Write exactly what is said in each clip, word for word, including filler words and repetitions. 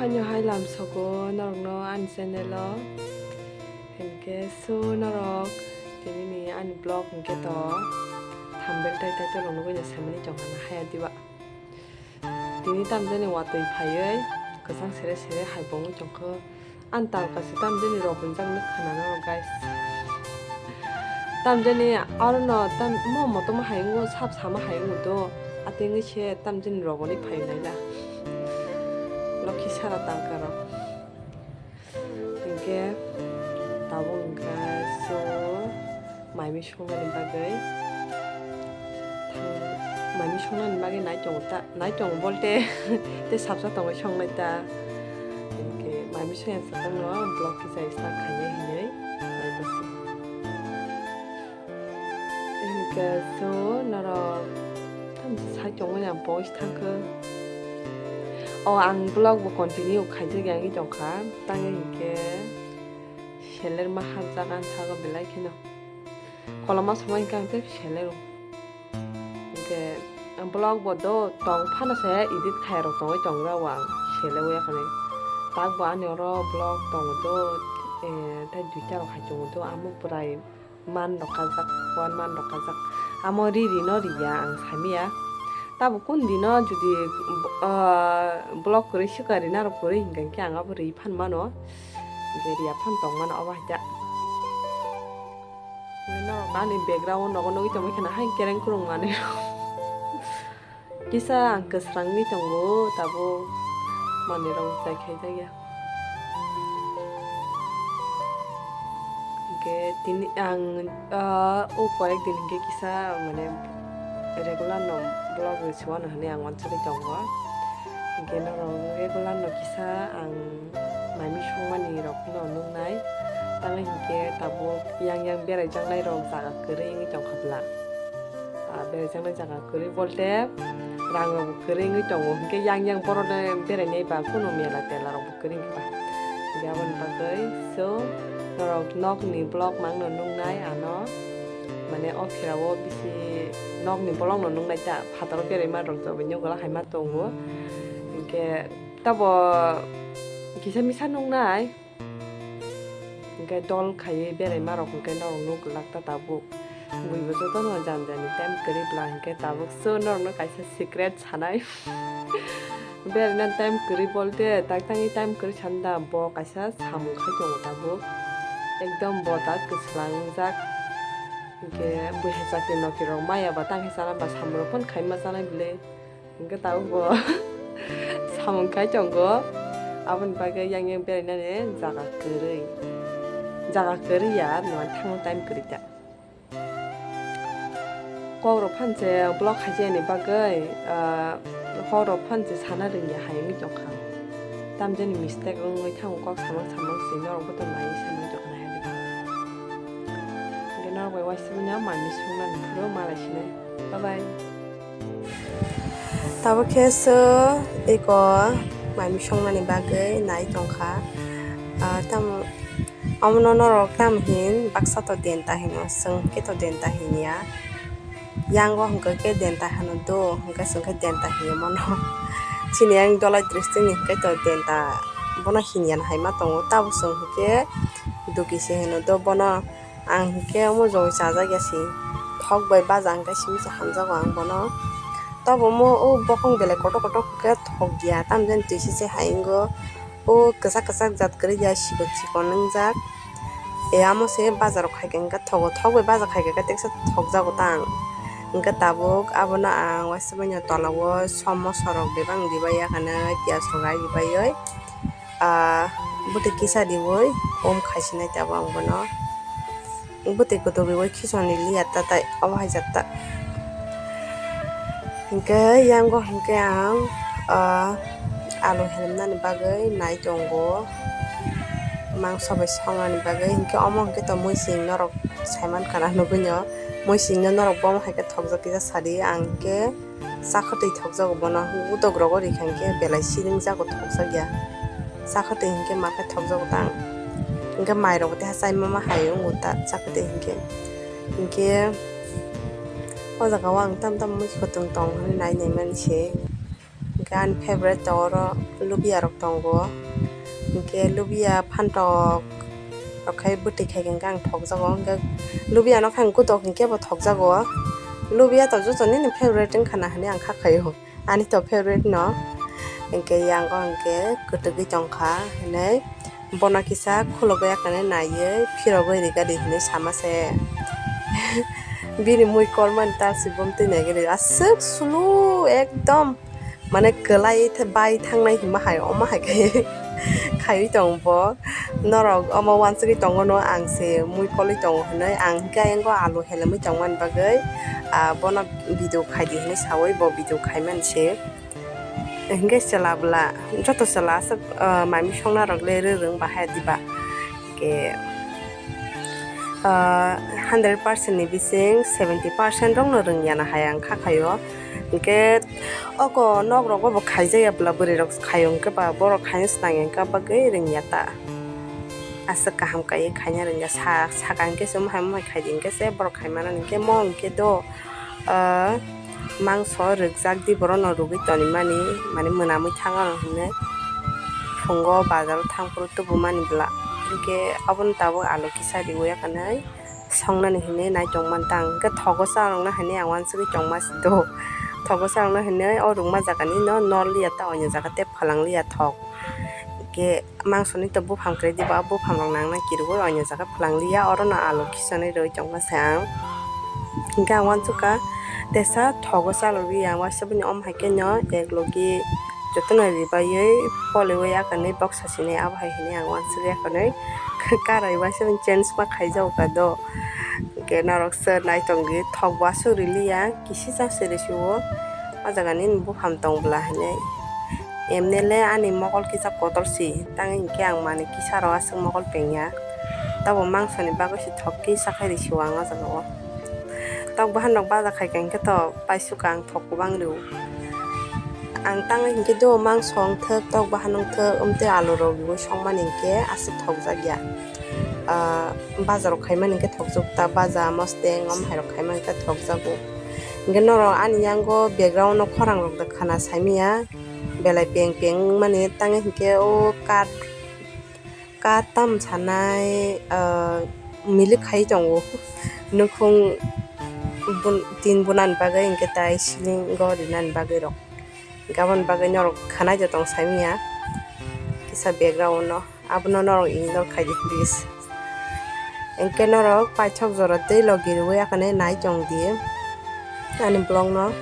Ano hai lamsogo norokno ani channel o. Hinkhe so norok tini ni ani vlog hinkhe to thumbnail tai title rok nugwi no saimani tongkha na haya diba. Tini tamjani watwi phaiwi kwchang sere sere hai bongwi tongkha. Ani talka se tamjani rok wngjak nuk khana norok guys. Tamjani aro no tam mo motom hai wngo sap sama hai wngo do. Atengwi se tamjani rok oni phai naila. Lokhi sara talka rok. Hinkhe tabuk wngkha so maimi songnani bagwi thang-, maimi songnani bagwi nai tongo ta, nai tongo bolte tei sapsa tongwi songnai ta. Hinkhe maimi songya swkangno vlog kisa start khainai hinwi nai bwswi. Hinkhe so norok tamsa sai tongmani ang voice thangkhe. O ang vlog bo continue khaijak ya wngwi tongkha. Tangwi hinkhe seler ma hapjak ang sago belai kheno. Koloma somoi hinkhe ang tei seler o. Hinkhe ang vlog bo do tong phano se edit khai rok tongwi tongra o ang selewi yakhani. Tak bo ani oro vlog tongo do, eh, tei duita rok hai tongo do amo bwrai. Man rok kajak, one man rok kajak. Amo ri ri no ri ya ang sami ya. Tabuk kun dino jodi, ah, vlog kwrwi swkang ri narok kwrwi hinkhe ang abo ri phan mano. Hinkhe ri ya phan tong mano obo hai ta. Norok ani background nogo nugwi tongwi kheno hai kereng kwrwng manwi. Kisa ang kwsrangwi tongo, tabuk manwi rok chai khaijak ya. Hinkhe tini ang, ah, o koyek din hinkhe kisa mane regular no vlog rwsio ano hinwi ang uansugwi tongo. Hinkhe norok regular no kisa ang maimi songmani rok no nuknai. Tamo hinkhe tabuk yang yang beraijaknai rok jaga kwrwi wngwi tongkha bwla. Ah, beraijaknai jaga kwrwi bolte rang rok bo kwrwi wngwi tongo, hinkhe yang yang borok no berainai ba kunu mela tela rok bo kwrwi wngkha. Hinkhe aboni bagwi so norok nokni vlog mangno nuknai ano, mane o phirao bisi nokni vlog no nuknai ta, phataro beraima rok jobai nokgola hai ma tongo, hinkhe tabo kisa misa nuknai. Hinkhe dol khaiwi beraima rok hinkhe norok nuk glak ta tabuk. Buibo jotono jani jani time kwrwi bwla hinkhe tabuk so norokno kaisa secret sanai. Beraina time kwrwi bolte tak tangwi time kwrwi sanda bo kaisa samung khai tongo tabuk. Ekdom bo ta kwchwlang wngjak. Hinkhe buiha chakri nokri rok maya ba tangkhe chana ba samung rok phano khaima chanai bwle. Hinkhe tabuk bo samung khai tongo. Aboni bagwi yang yang berainani jaga kwrwi. Jaga kwrwi ya, nwng thangno time kwrwi ta. Kok rok phan se vlog khaijani bagwi, ah, hor rok phan se sana rwngya hai wngwi tongkha. Tamjani mistake wngwi thango kok samang samang se norok bo to naiwi samang tongkha nai hai. Hinkhe norok bai uaisukmani manwi songnani phuru malai sinai. Bye bye. Tabuk khe so eko manwi songnani bagwi nai tongkha. Ah, tamo, omono norok tamo hin baksa to denta hino, chwng khe to denta hinya. Yango hwnkhe khe denta hino do, hwnkhe chwng khe denta hiyo mono. Chini yang dolai dristini hwnkhe to denta bono hinya hai ma tongo, tabo chwng hwnkhe duki se hino do bono. Ang hinkhe omo joi chajak ya se, thok bai baja hinkhe simi se hamjago ang bono. Tobo omo o bokong belai kotor kotor khe thok ya, tamjani twi se se hai wngo. O kwchak kwchak jat kwrwi ya, sikon sikon wngjak. E amo se bajar o khaikha hinkhe thogo, thok bai baja khaikha khe teksa thokjago ta ang. Hinkhe tabuk abono ang uaisa baino tola o somo sorok bebak dibai ya khana piyaj rok ai dibai oi. Ah, bwtwi kisa riwi om khaisinai tabuk ang bono. Bwtwi kwtwi riwi khisoni liya ta tai obo hai jak ta. Hinkhe yango hinkhe ang, ah, alu helemnani bagwi nai tongo. Mangso bai songnani bagwi hinkhe omo hinkhe to mui sing norok saiman kana nugwino. Mui singno norok bomo hai khe thokjak kisa sadi ang hinkhe. Chakhatwi thokjago bono, utok rogo rikha hinkhe belai siring jago thokjak ya. Chakhatwi hinkhe ma khe thokjago tang. Hinkhe mai rok bo teha chai mama hai wngo ta chakhatwi hinkhe. Hinkhe o jaga o ang tam tam mui kwtwng tong hinwi nai nai mani se. Ani favorite to oro lubia rok tongo. Hinkhe lubia phantok rok khai bwtwi khai hinkhe ang thokjago. Hinkhe lubia no khai ang kutok hinkhe bo thokjago. Lubia to joto nini favorite wngkha na hinwi ang kha khaio. Ani to favorite no. Hinkhe yango hinkhe kwtwgwi tongkha hinwi. Bono kisa khulogwi akhane naiwi phirogwi rigadi hinwi sama se. Bini mui kormani ta si bumtwi naigwi aswk slow ekdom, mane kwlai the bai thangnai hima hai omo hai khe khaiwi tong bo. Norok omo wansugwi tongo no, ang se mui kolwi tongo hinwi ang hinkhe ayang go alu helemwi tongmani bagwi, ah, bono video khaidi hinwi sawi bo video khaimani se. Hinkhe chwla bwla, joto chwla aswk, ah, mami songna rok le rwrwng bahai diba. Hinkhe, ah, hundred percent ni bising seventy percent rok no rwngya na hai ang kha khaio. Hinkhe oko nok rogo bo khaijaya bwla bwrwi rok khaio hinkhe ba borok khaina swnam hinkhe bagwi rwngya ta. Aswk kaham kaiwi khaina rwngya sa, saka hinkhe se mohai mohai khaidi hinkhe se borok khaimano hinkhe mo hinkhe do. Ah, mangso rwkjak di borokno rwgwi tonimani, mane mwnamwi thang ano hinwi phungo bazaro thang phuru tubumani bwla. Hinkhe abono tabuk alu kisa riwi akanwi songnani hinwi nai tongmani tang. Hinkhe thogo charwkna hinwi ang uansugwi tongma si do. Thogo charwkna hinwi o rwngma jagani no nol liya ta, oino jaga tei phalang liya thok. Hinkhe mangsoni to buphang kwrwi diba, buphang rok nangna kirwi oino jaga phalang liya, orono alu kisa nai rwi tongma se ang. Hinkhe ang uansukha tesa thogo chalogwi ang uaisa bini omo hai khe no ek logi jotono ribaiwi poliwi akanwi boksa sinai abo hai hinwi ang uansugwi akanwi karai uaisa bini change ma khaijago ka do. Hinkhe norok se nai tongdi thok bo aswk riliya, kisi chak se risiwo o jaga nini buphang tong bwla hinwi. Emne le ani mokol kisa kotor si, tang hinkhe ang manwi kisa rok aswk mokol pengya. Tabo mangsoni bagwi si thok kisa khai risiwo ang o jaga o. Tok bahan rok baja khai kha hinkhe to paisuka ang thok kwbang rw. Ang tang hinkhe do mangso wngthok, tok bahan wngthok, umtwi alu rok riwi songmani hinkhe aswk thokjak ya. Ah, baja rok khaimani hinkhe thokjak ta, baja, mosteng, omo hai rok khaimani hinkhe thokjago. Hinkhe norok ani yango background o khorang rok da khana saimanya. Belai peng peng wngmani tang hinkhe o kat, kat tam sanai, ah, milik khai tongo. Nukhung bun-, tin bunani bagwi hinkhe tai ceiling o rinani bagwi rok. Hinkhe aboni bagwi norok khanai de tong saimanya kisa background no. Abono norok ignore khai di please. Hinkhe norok paithak jora tei logi rwwi akhane nai tong di ani vlog no.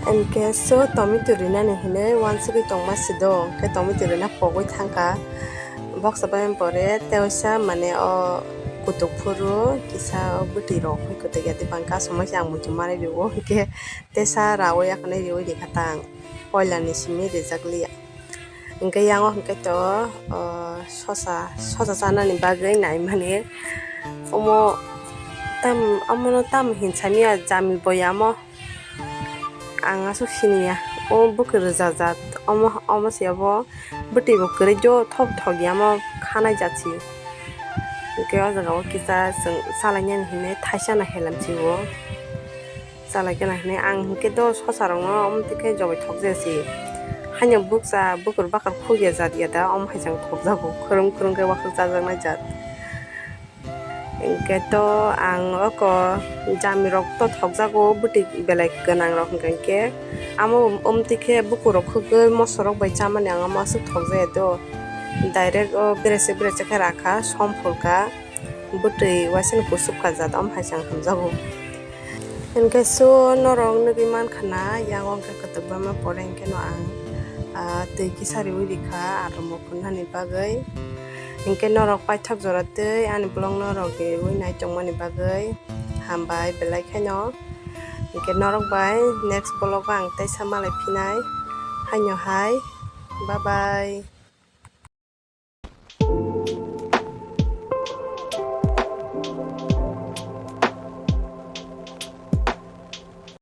Hinkhe so tomato rinani hinwi uansugwi tongma si do, hinkhe tomato rina pogwi thangkha. Boksa bai pore teisa mane o kutuk phuru kisa bwtwi rok hoi kutuk ya tei bang kasomai se ang muitu manwi rio, hwnkhe tesa rawi akhwnai riwi rikha ta ang, poila ni simi rijak liya. Hwnkhe yango hwnkhe to, o, sosa, sosa chanani bagwi naimani omo tam, omono tam hinsa miya jami boyamo. Ang aswk siniya, o bwkha rwjajak, omo, omo se abo bwtwi bo kwrwi jo thok thok ya, omo khanai jat se. Hwnkhe o jaga o kisa chwng chalainani hinwi thaisa no helam se o. Chalaikhe na hinwi ang hwnkhe do sosa rokno omo twi khe jogoi thok jaya se. Haino bukcha bukur bakar khuk ya jat ya da, omo hai chwng thok jago, khwrwng khwrwng khe wakhwk chajaknai jat. Hwnkhe to ang oko jami rok to thokjago, bwtwi belai gwnang rok hwnkhe, hwnkhe amo omtwi khe bukur rok khwgwi moso rok bai chamani ang amo aswk thokjaya do, direct o berese berese khe rakha, som phulkha, bwtwi uaisano kusupkha jat, omo hai chwng hamjago. Hwnkhe so norok nugwi mankha na, yango hwnkhe kwtwkma pore hwnkhe no ang, ah, twi kisa riwi rikha, aro mukhunani bagwi. Hwnkhe norok paithak jora twi ani vlog no rwgwi naitongmani bagwi hambai belai kheno. Hwnkhe norok bai next vlog o ang teisa malai phinai. Haino hai, bye bye.